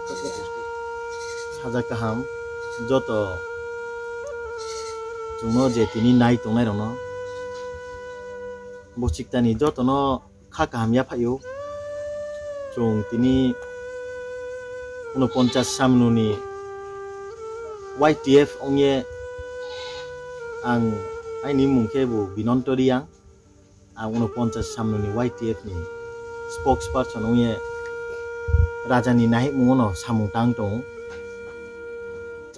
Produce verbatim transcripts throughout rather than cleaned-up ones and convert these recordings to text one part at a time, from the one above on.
Sajak kaham joto chwngno je tini nai tongnai rokno, bwswk tani jotono kha kaham yaphaio. Chwng tini unoponchas samnuni Y T F ongye ang aini mung khe bo Binonto Riyang. Ang unoponchas samnuni Y T F ni spokesperson ongye rajani nahikmungono samung tang tongo.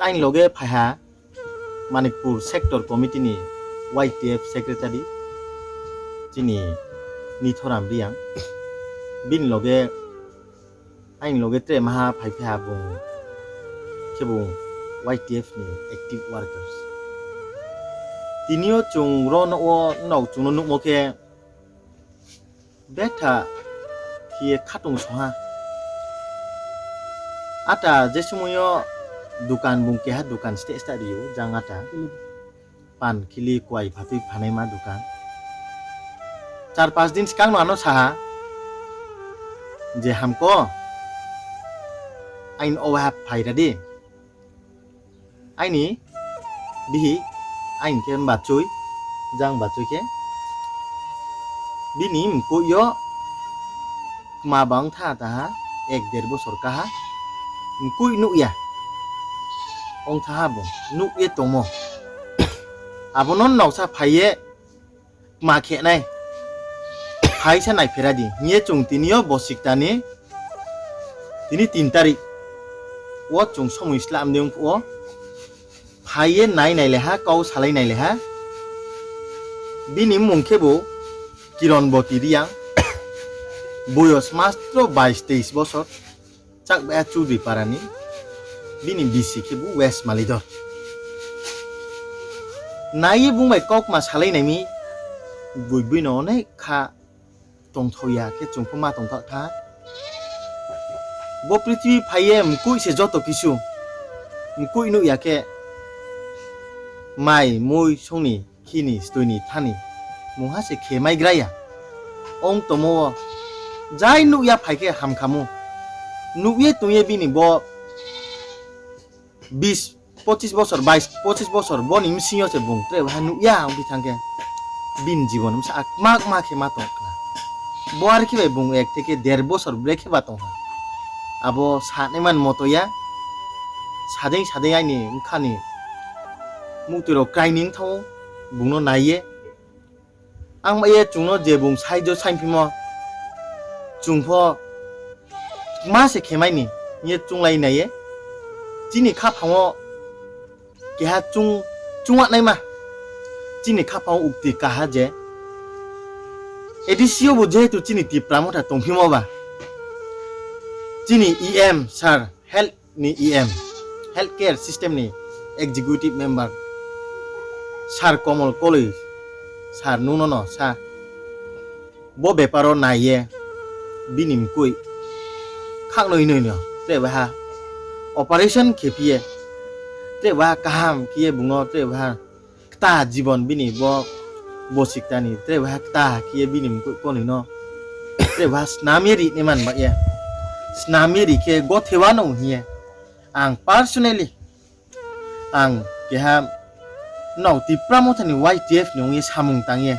Aini loge phaiha Manikpur Sector Committee ni Y T F Secretary chini Nithoram Riyang. Bini loge, aini loge tre maha phai phiha bung khe bung Y T F ni active workers. Tinio chwng ro no o nok chwngno nukmo khe betha khiye khatung soha. Ata je sumoyo dukan bung keha dukan ste sta rio jang ata. Pan khili kwai phatwi phanai ma dukan. Char pas din swkang no ano saha je hamko ain owe ha phaira di. Aini bihi ain khe bachwi, jang bachwi khe bini mkoio kma bang tha taha ek der bosor kaha mkoi nukya ong thaha bo nukye tongmo. Abono noksa phaiye ma khenai phaisa nai phera di hiye chwng tinio bosik tani tini tin tarik o chwng somoi slam de wngkho phaiye nai nai leha kau salai nai leha bini mung khe bo Kiron Boti Riyang boyos matro bais teis bosor. Chak baya Chudri Parani, bini bisi khe bo West Malidor. Naiwi bung bai kok ma salai naimi, bui bui no onek kha tongthok ya khe chwng pho ma tongthok kha. Bo prithibi phaiye mkui se joto kisu, mkui nuk ya khe mai mui songni khini stoini thani mungha se khe mai graya. Ong tomo o jai nukya phai khe hamkhamu. Nukye tungye bini bo bis, pochis bosor, bais, pochis bosor boni bisingo se bung tre ha nukya wngwi thangkhe bini jibon bwsa kma kma khe ma tong khna. Bo ar khe bai bung ek theke der bosor bwlai khe ba tongkha. Abo sanaiman moto ya. Sadeng sadeng aini bwkhani muktwi rok kraini wngthango bungno naiye. Ang maiye chwngno je bung saijo saimphimo chwng pho ma se khemaini hiye chwnglai naiye. Chini khaphango keha chung chungwanaima chini khaphango ukti kaha je A D C o bo jehetu chini Tipra Motha tongphimo ba chini E M sir health ni E M, health care system ni executive member sir Komol Koloi sir nuno no sa bo beparo naiye bini mkui khaknoi noi no tre baha operation khepiye tre baha kaham khiye bungno tre baha kta jibon bini bo bosik tani tre baha kta khiye bini mkui konoi no tre baha snamye ri ni man ba ye snamye ri khe gothewano hiye ang personally ang keha no Tipra Mothani Y T F ni wngwi samung tangye.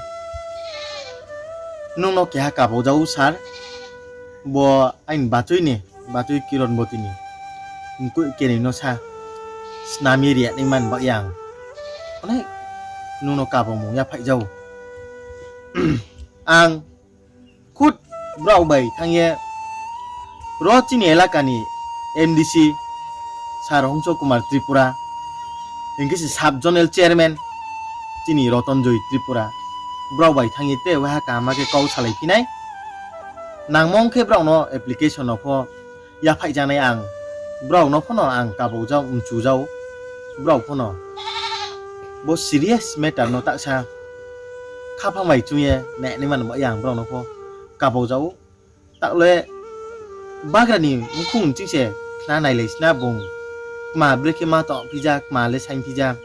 Nwngno keha kabojao sir, bo aini bachwini, bachwi Kiron Botini mkwi kenwino sa, snami riyani man ba yang. Onek nwngno kabomung yaphaijao. Ang khud brao bai thangye ro chini elakani M D C Sir Hongso Kumar Tripura, hinkhe se sub zonal chairman chini Roton Joy Tripura, brao bai thangye tei waha kaham khe kok salai phinai. Nangmong khe brao no application no pho yaphai janai ang, brao no phano ang kabuk jao, mchu jao, brao phano bo serious matter no taksa khapang bai chungye nai nai mano ba yang brao no pho kabuk jao. Takle bagrani mukhung chingse khna nailai sina bung. Kma brekhe ma tong phija, kma le sain phija.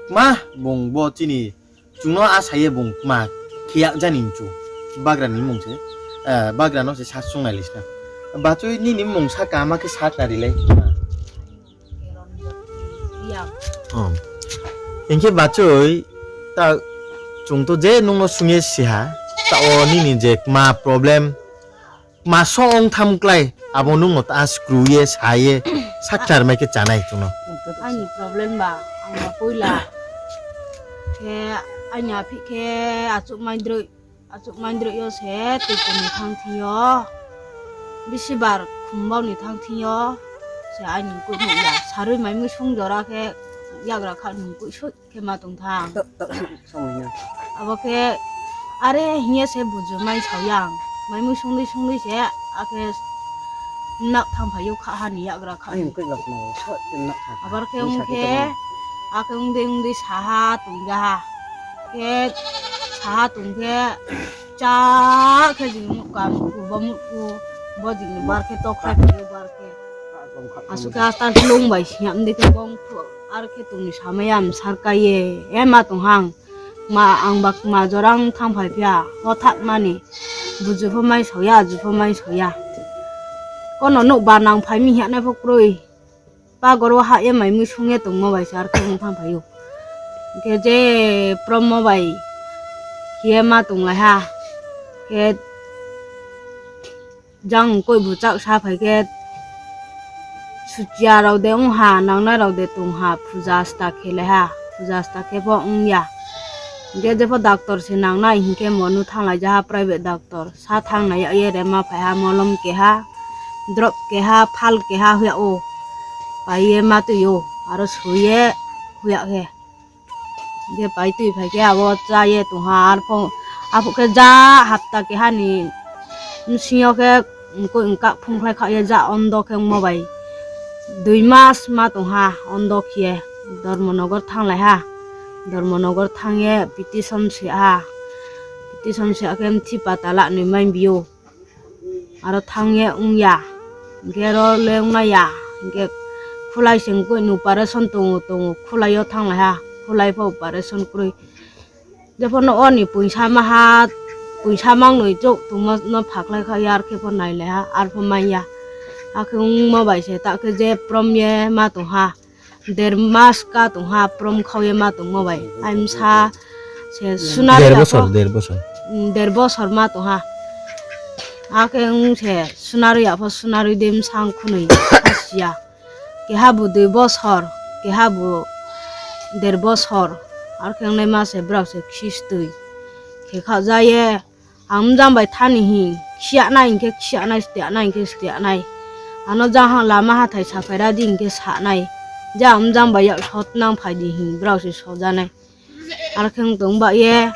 Kma bung bo chini chungno a saye bung kma khiyak jani hinchu. Bagrani mung se, eh, bagrano se sa sung nailai sina. Bachwi nini mung saka ama khe sakna rilai. Oh. Hinkhe bachwi ta chwng to je nungno sungye siha ta o nini je ma problem ma song tham klai abo nungno ta screw ye sa ye sakchar mai khe chanai chwngno. Ani problem ba ang ba puila khe ani aphi khe achuk mai droi. Achuk mandrwio se twi kuni thang thio. Bisi bar khum bau ni thang thio. Se ani kunu ya sarui mai mui sung jora khe yagra kha ni kunu sui khe ma tong thang. Tok, tok, song, song ni. Abo khe are hiye se buju mai sao yang. Mai mui sung di sung di se akhe nak thang phaio kha hani yagra kha. Ayung khe lok no, so, nak thang. Abar khe ung khe, akhe ung di ung di saha tong jaha. Khe saha tong khe cha khe jing mukha mukhu bo mukhu bo jing bar khe toksa khe bar khe. Asuk khe asta lung bai siya mde khe bong thu ar khe tongni samaya am sar kaiye ema tong hang ma ang bak ma jorang thang phai phiya hothat mani buju pho mai soya aju pho mai soya kono nuk ba nang phai mi hiya nai pho kroi. Pagor o ha ye mai mui sung ye tongmo bai se ar khe wng thang phai o. Hingkhe je prom mo bai khiye ma tong lai ha. Khe jang koi bu chak sa phai khe suchiya rok de wng ha, nang nai rok de tong ha, puja asta khe lai ha, puja asta khe pho wng ya. Hingkhe jepho doctor se nang nai hinkhe mo nu thang lai ja ha private doctor. Sa thang nai ya ye rema phai ha molom keha, drop keha, phal keha huya o. Pai ye ma twi o, aro sui ye huya khe. Je pai twi phai khe abo cha ye tong ha, arpho, aphuh khe ja hapta keha ni bsing yo khe koi wngkak phung khlai kha ye ja ondo khe wngmo bai dui mas ma tong ha ondo khe ye Dharmanagar thang lai ha. Dharmanagar thang ye petition se ha, petition se ha khe mthi pata la nwi mai bio. Aro thang ye wng ya, hingkhe aro le wng ya, hingkhe khulai se wngkui ni operation tongo, tongo, khulai o thang lai ha, khulai pho operation kwrwi. Jephono oni puisa ma ha, puisa mang nwi chuk tongma no phaklai kha yar khe pho nai lai ha, arpho man ya. Hakhe wngma bai se ta khe je prom ye ma tong ha. Der mas ka tong ha, prom khao ye ma tongmo bai. Ai msa se sunari Der ya bosor, pho, der bosor. Mm, der bosor ma tong ha. Akhe wng se sunari ya pho, sunari de msa wng khunui ha siya. Keha bo dui bosor, keha bo der bosor. Arkhe wngnai ma se bwrok se khistui khe kha ja ye. Ang mjang bai thani hin khiya nai hinkhe khiya nai, stiya nai hinkhe stiya nai. Ano jahang lama hathai saphai ra di hinkhe sa nai. Je ang mjang bai yak sot nang phai di hin brao se soja nai. Aro khe wng tong ba ye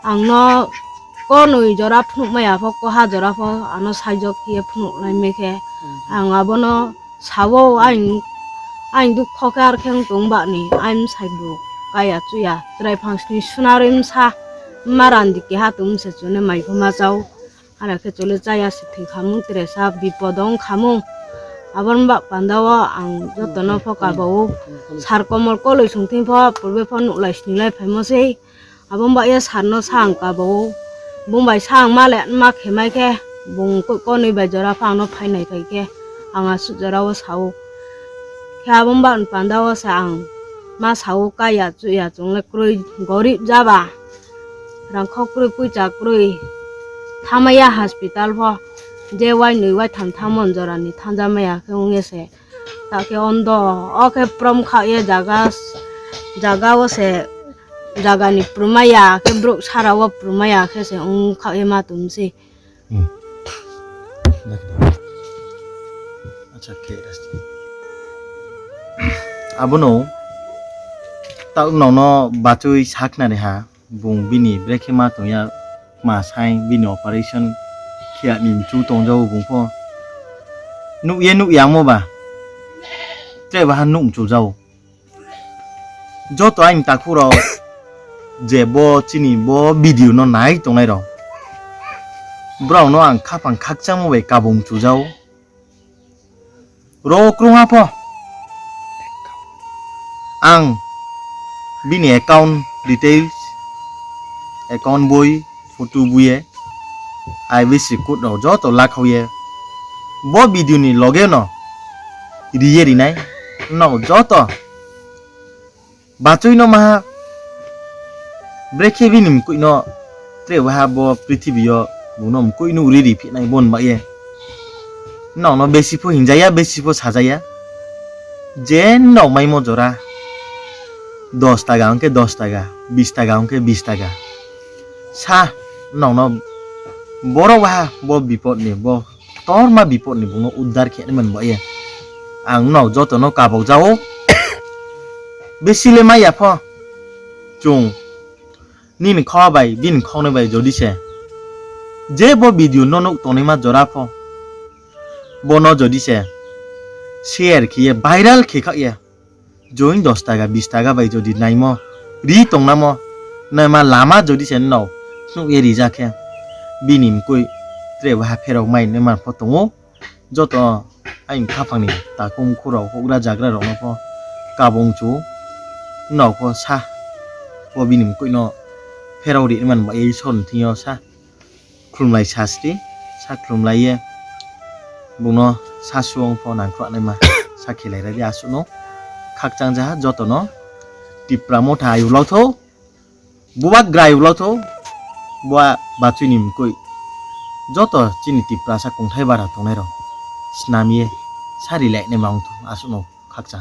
ang no konwi jora phunuk maya pho, koha jora pho ano saijok ye phunuk lai me khe ang abono Sao, ang, ang dukho khe ar khe wng tong bani, ang bwsai bo kaya chuya, chwrai phang sni suna rwi msa, ma randi keha tong se chwngno mai phuma chao, hala khe chwle chaya se thwi khamung, tere sa bipodo wng khamung. Aboni bak panda o ang jotono pho kaba o, sar komol koloi song thing pho, purbe pho nuklai sninglai phaimo sei. Abo wng ba ye sar no sa ang kabo o. Bung bai sa ang ma le ma khe mai khe bung ko-, konwi bai jora pha ang no phai nai phai khe ang aswk jora o sa o. Khe abo wng ba ni panda o se ang ma sa o kaya chuya chwng le kwrwi gorib ja ba. Rang khok kwrwi puisa kwrwi tha maya hospital pho je wainwi waitham tha mon jora ni thanja maya khe wng ye se. Ta khe ondo, o khe prom kha ye jaga, jaga o se, jaga ni prum maya khe borok sara o prum maya khe se wng kha ye ma tong se. Hmm. Acha, khe rasti. Abono ta nono bachoi sakna re ha. Bung bini brekhe ma tongya, ma sai bini operation khiya ni mchu tongjago bung pho. Nukye nukya mo ba. Tre bahan nuk mchu jago. Joto aini takhuk rok je bo chini bo video no nai tongnai rok. Borok no ang khapang khakchangma bai kabung mchu jago. Ro krungha pho. Ang bini account details, account boi, photo buye, I B C code rok joto lakhauye. Bo video ni loge no riye rinai no joto bachwi no maha brekhe bini mkwino tre waha bo prithibi o buno mkwino uri ri phinai bon ba ye. Nokno besi pho hinjaya, besi pho sajaya. Je nok maimo jora dos taga hwnkhe dos taga, bis taga hwnkhe bis taga. Sa nokno borok waha bo bipod ni, bo torma bipod ni buno uddar khe man ba ye. Ang nok joto no kabok jao. Besi le maya pho. Chung nini kho bai, bini khoknwi bai jodi se je bo video no nuk tongnai ma jora pho, bono jodi se share khiye viral khi khak ye, join dos taga, bis taga bai jodi naimo ri tongnamo naima lama jodi se no nuk ye rijak khe, bini mkui tre waha pherok mai nai man pho tongo. Joto ayang khaphangni takhuk khurok hugra jagra rokno pho kabung chu nok pho sa pho bini mkwino pherok ri man ba Isor ni thingyo sa khulumlai sasti sa khulumlai ye bungno sa suwang pho nangkhlak naima sa khelai radi aswkno khakchang jaha jotono Tipra motha ayuk lok tho. Buba grai ulo tho, buba bachwini mkui. Joto chini Tiprasa kongthai bara tongnai rok snam ye sari lai nai ma wng tho, aswkno khakcha.